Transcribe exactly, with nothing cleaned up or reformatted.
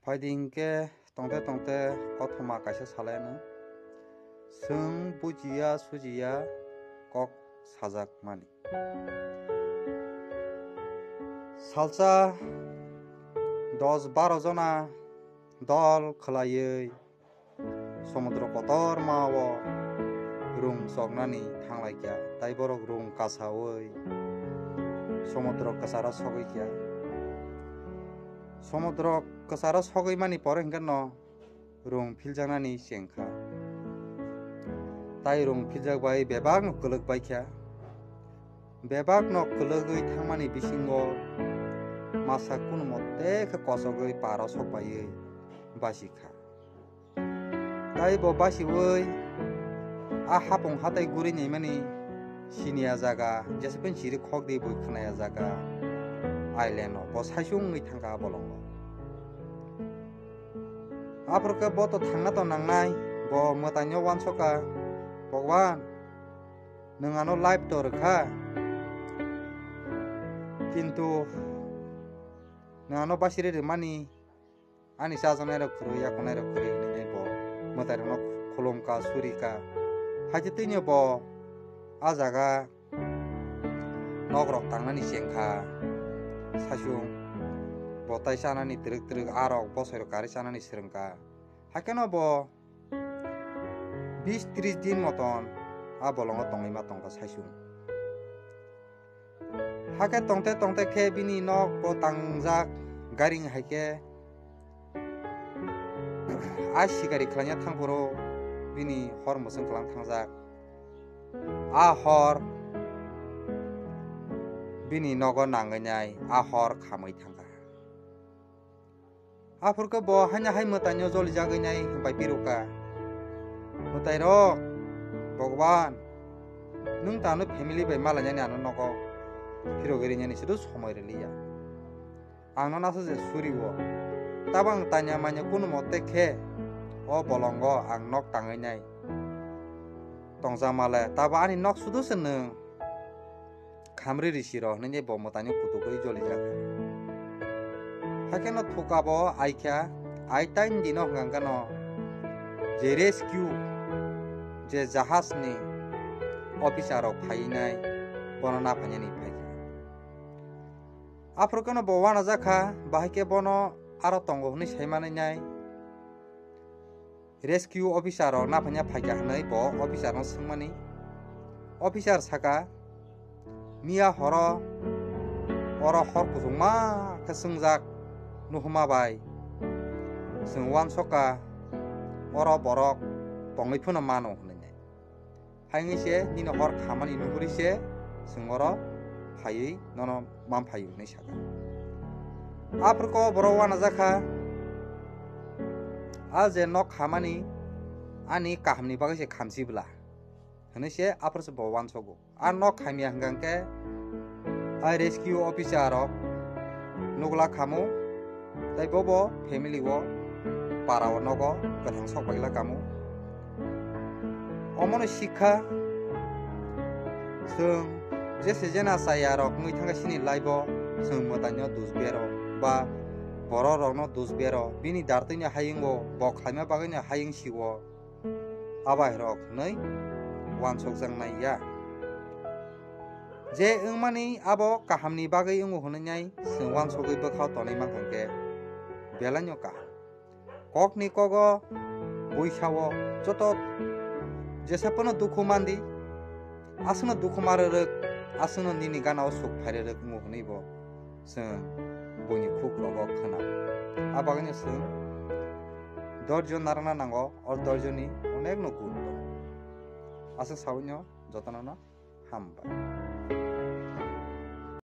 Paidi hinkhe tongte tongte kothoma kaisa salai ano. Chwng bujiya sujiya kok sajak mani. Salsa dos baro jona dol khwlaiwi somudro kotorma o rung choknani thanglaikha, tai borok rung kasawi somudro kwcharo sogwi kha. Somudro kwcharo sogwi mani pore hinkhe no rung philjaknani chengkha. Tai rung philjak bai bebak no kwlwk baikha. Bebak no kwlwgwi thangmani bisingo masa kunu mote khe kochogwi paro sokbaiwi basikha. Tai bo basiwi a hapung hatai guri naimani siniya jaga, jesapin chiri khok di bui khwnaya jaga island o bo saichung wngwi thangkha a bolongo. Aphuru khe bo to thangna to nangnai, bo mwtaino uansukha, "Bhagwan, nwng ano life to rwkha, kintu nwng ano basiri rwmani ani chajaknairok kwrwi, yakonairok kwrwi," hinwi bo mwtairokno khulumkha, surikha. Haikhe twino bo a jaga nokrok tangnani chengkha, saichung bo tai chanani twrwk twrwk, arok bosoirok karwi chanani swrwngkha. Haikheno bo bis tris din moton a bolongo tongwi ma tongkha saichung. Hakhe tongte tongte khe bini nok bo tangjak, gairing hai khe a sikari khlaina thangphuru bini hor mwswng kwlang thangjak. A hor bini nogo nangwi nai, a hor khamwi thangkha. Aphuru khe bo haino hai mwtaino jolijagwi nai bai phirukha, "Mwtairok, Bhagwan, nwng ta ano family bai malainani ano nogo phirogwi rinani sudu somoi rwliya. Ang nono aswk je suriwo. Tabo ang tanya manya kunu mote khe o bolongo ang nok tangwi nai tongjakmale. Tabo ani nok sudu se nwng khamri risi rw," hwnwi bo mwtaino kutukwi jolijak. Haikhe no thuka bo aikha, ai tain dino hwnkha khe no je rescue, je jahaj ni officer rok phainai bono naphainani phaikha. Aphuru khe no bo uanajakha, bahai khe bono aro tongo hwnwi saimanwi nai. Rescue officer rok naphaina phaikha hwnwi bo officer no swngmani. Officer saka, "Miya horo oro hor kuchukma khe chwngjak nuhuma bai chwng uansukha, oro borok tongwi phano mano," hwnwi nai. Hai wngwi se nini hor khamani nuguri se chwng oro phaiwi nono man phaio hwnwi sakha. Aphuru khe o borok uanajakha, "A je nok khamani ani kahamni bagwi se khamchi bwla," hwnwi se aphuru se bo uansugo. A nok khamya hwnkha khe a rescue officer rok nukla khamu, tei bobo family o para o nogo kwthang sok bai la kamo. Omono sikha, chwng jese jena chaya rok wngwi thangkha chini life o, chwng mwtaino dus bero ba borok rokno dus bero, bini dartwini hayungo bo khlaima bagwino hayung sio. Abai rok hwnwi uansukjaknai ya. Je wngmani abo kahamni bagwi wngo hwnwi nai chwng uansugwi bwkhao tonwi mankha khe belaino kaham. Kokni kogo buisao joto jesa phano dukhu mandi, aswkno dukhu ma rwrwk, aswkno nini gana o suk phai rwrwk wngo hwnwi bo chwng buini khuk rogo khna. A bagwino chwng dorjo narwkna nango, o dorjoni onekno gun tongo. Aswk saui no jotono no hambai.